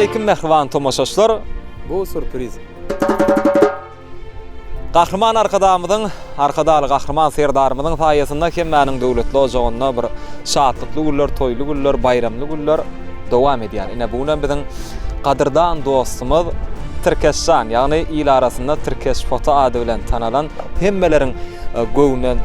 Salowmaleýkim mähriban tomaşaçylar. Bu surpriz. Gahryman Arkadagymyzyň, Arkadagly Gahryman Serdarymyzyň saýasynda hemmäniň döwletli ojagynda bir şatlykly günler, toýly günler, baýramly günler dowam edýär. Ine bu günem biziň gadyrdan dostumyz Tirkeşjan, ýagny il arasynda Tirkeş foto ady bilen tanalan hemmeleriň e, göwnünden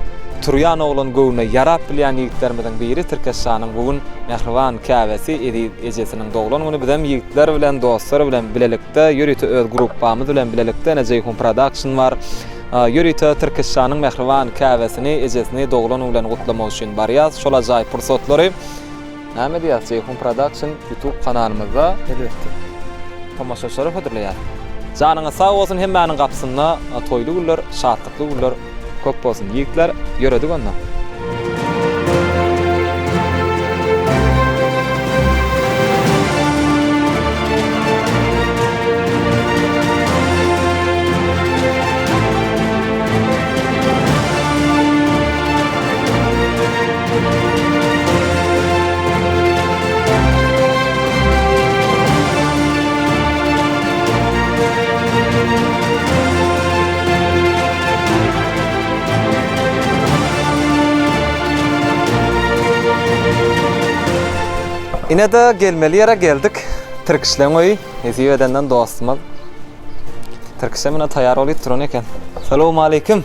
turýan oglan göwnüne ýarap bilýän ýigitlerimiziň biri Tirkeşjanyň bu gün mähriban käbesi, eziz ejesiniň doglan güni. Bizem ýigitler bilen, dostlar bilen bilelikde, ýörite öz gruppamyz bilen bilelikde, ine Jeýhun Production bar. Ýörite Tirkeşjanyň mähriban käbesini, ejesini doglan güni bilen gutlamak üçin barýas. Şol ajaýyp pursatlary näme diýýäs, Jeýhun Production YouTube kanalymyzda Elbetde. tomaşaçylara hödürleýäs. Janyňyz sag bolsun, hemmäniň gapysynda toýly günler, şatlykly günler Köp bolsun ýigitler ýöredik onda. Ine-de gelmeli ýere geldik. Tirkişleň öýi. Nesip edenden dostumyz. Tirkişe mine taýýar bolup duran eken. Salowmaleýkim.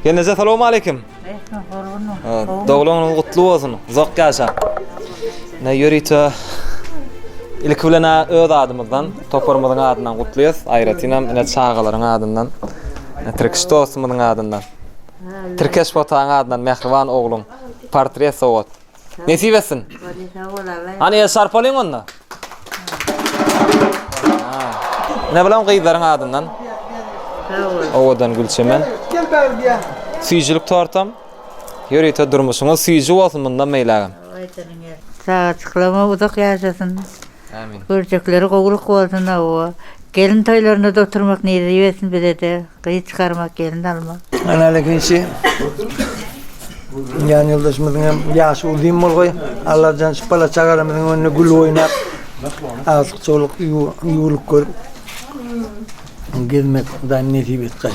Gelneje salowmaleýkim. Doglan günüňiz gutly bolsun. Uzak ýaşa. Ne ýörite ilki bilen öz adymyzdan, toparymyzyň adyndan gutlaýas. Aýratynam ine çagalaryň adyndan, Tirkiş dostumyzyň adyndan. Tirkeş fotaň adyndan mähriban ogluň portret sowgat. Nesip etsin. Hany el şarpalyň onda. Ne bilen gyzlaryň adyndan. Owadan gülçemen. Süýjülik tortam. Ýörite durmuşyňyz süýji bolsun mundan beýlägem. Çagaçyklama uzak ýaşasyn. Amin. Görjekleri gowulyk bolsun hawa. Gelin toýlarynda-da oturmak nesip etsin bize-de. Gyz çykarmak, gelin almak. Ana ikinci ýan ýoldaşymyzyň hem ýaşy uzyn bolgaý. Allajan şu bala çagalarymyzyň önünde gül oýnap, azlyk çoluk ýuwulyk görüp gezmek Hudaýym nesip etgaý.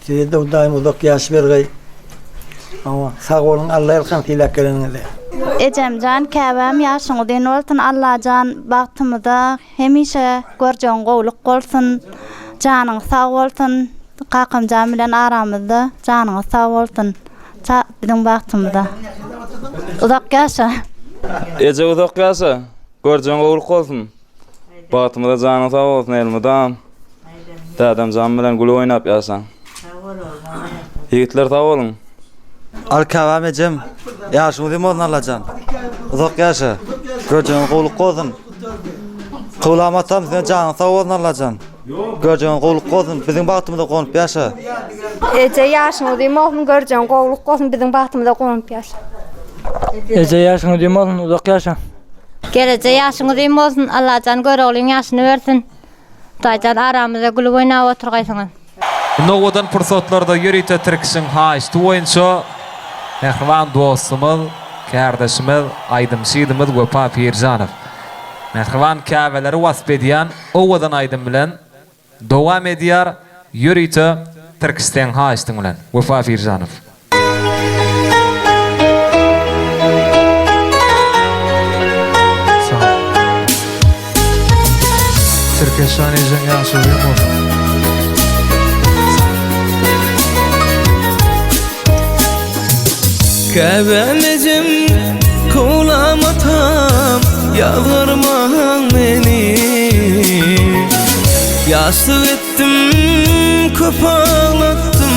Size-de Hudaýym uzak ýaş bergaý. Hawa, sag boluň, Alla ýalkan sylap geleniňize. Ejemjan käbäm ýaşyň uzyn bolsun Allajan bagtymyza hemişe görjegiň gowluk bolsun janyň sag bolsun kakamjan bilen aramyzda janyňyz sag bolsun ça biziň bagtymyza uzak ýaşa. Eje uzak ýaşa, görjegiň gowluk bolsun. Bagtymyza janyň sag bolsun elmydam. Dädemjan bilen gül oýnap ýaşaň. Ýigitler sag boluň. Al käbäm ejem. Ýaşyň uzyn bolsun Allajan. Uzak ýaşa. Görjegiň gowluk bolsun. Kyblam atam size janyň sag bolsun Allajan. Görjegiň gowluk bolsun. Biziň bagtymyza gonup ýaşa. Eje ýaşyň uzyn bolsun görjegiň gowluk bolsun biziň bagtymyza gonup ýaşa. Eje ýaşyň uzyn bolsun uzak ýaşa. Gereje ýaşyň uzyn bolsun Allajan Göroglyň ýaşyny bersin. Hudaýjan aramyzda gülüp oýnap oturgaýsyňyz. Munda owadan pursatlarda ýörite Tirkişiň haýyşty boýunça mähriban dostumyz, kärdeşimiz, aýdymçydymyz Wepa Pirjanow mähriban käbeleri wasp edýän owadan aýdym bilen dowam edýär, ýörite Tirkiş seň haýyştyň bilen, Wepa Pirjanow. Tirkeşjan ejeň ýaşy uzyn bolsun. Käbäm ejem, kowlam atam, ýazgarmaň meni. Ýaşlyk etdim, köp aglatdym,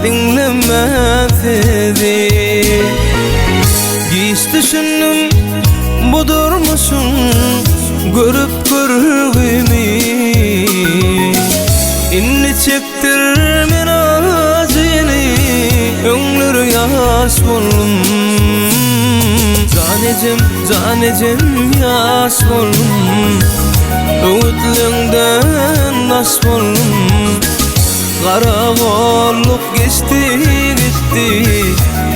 diňlemän sizi. Giç düşündim bu durmuşyň görüp görgüni. Indi çekdirmen ajyny, öňler ýaş boldum. Jan ejem, jan ejem ýaş boldum. Öwütleňden daş boldum. Garagolluk geçdi gitdi.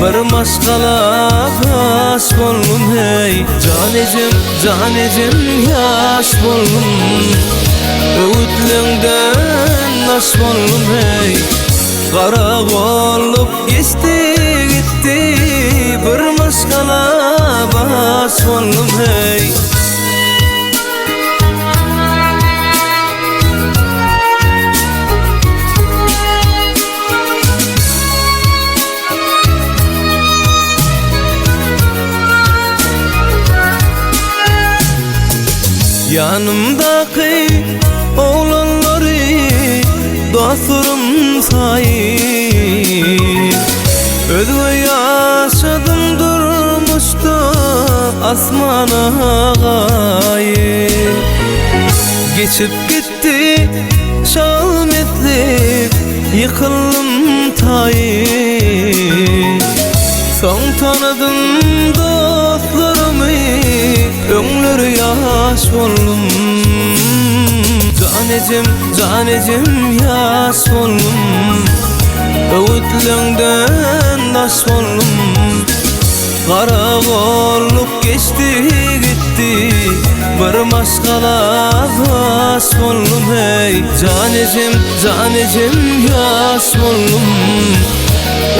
Bir maşgala baş boldum hey Jan ejem, jan ejem ýaş boldum Öwütleňden daş boldum hey Gara golluk geçdi gitdi Bir maşgala baş boldum hey. Ýanymdaky oglanlary dostlarym saýyp Özge ýaşadym durmuşda asmana gaýyp Geçip gitdi şal meslik ýykyldym taýyp Soň tanadym dostlarymy Öňler ýaş boldum Jan ejem, jan ejem ýaş boldum Öwütleňden daş boldum Gara golluk geçdi gitdi Bir maşgala baş boldum hey Jan ejem, jan ejem ýaş boldum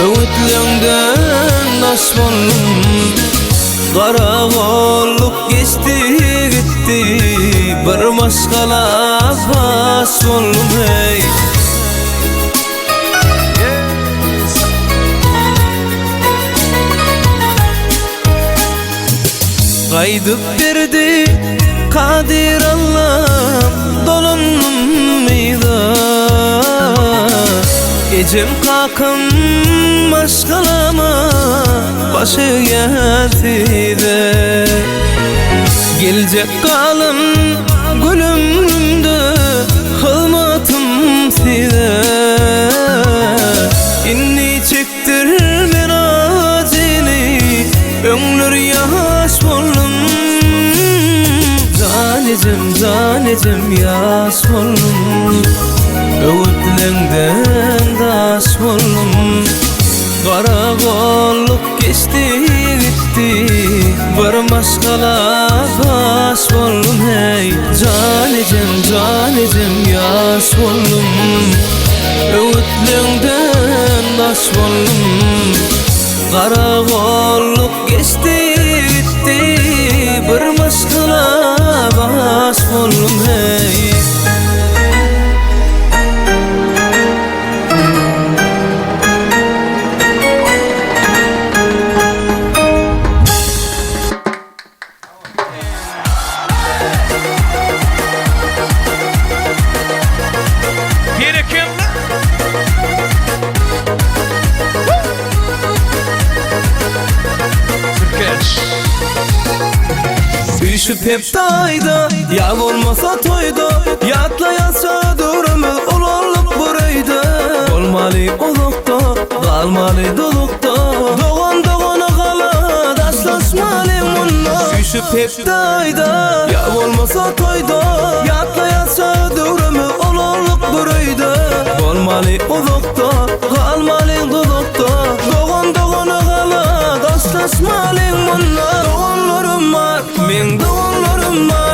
Öwütleňden daş boldum Gara golluk geçdi gitdi Bir maşgala baş boldum hey. Gaýdyp berdi Kadyr Allam dolandym yza Ejem kakam maşgalama baş egýän size Geljek galan gül ömrümde hyzmatym size Indi çekdirmen ajyny Öňler ýaş boldum Jan ejem, jan ejem ýaş boldum Öwütleňden daş boldum Gara golluk geçdi gitdi Bir maşgala baş boldum hey Jan ejem, jan ejem ýaş boldum Öwütleňden daş boldum Gara golluk geçdi gitdi Bir maşgala baş boldum hey. Üýşüp hepde aýda, ýa bolmasa toýda, Ýatlaýança döwrümiz ulalyp bir öýde. Bolmaly uzakda, galmaly duzakda, Dogan dogana gala, daşlaşmaly munda. Üýşüp hepde aýda, ýa bolmasa toýda, Ýatlaýança döwrümiz ulalyp bir öýde. Bolmaly uzakda, galmaly duzakda, Dogan dogana gala, daşlaşmaly munda. Doganlarym bar, meň doganlarym bar.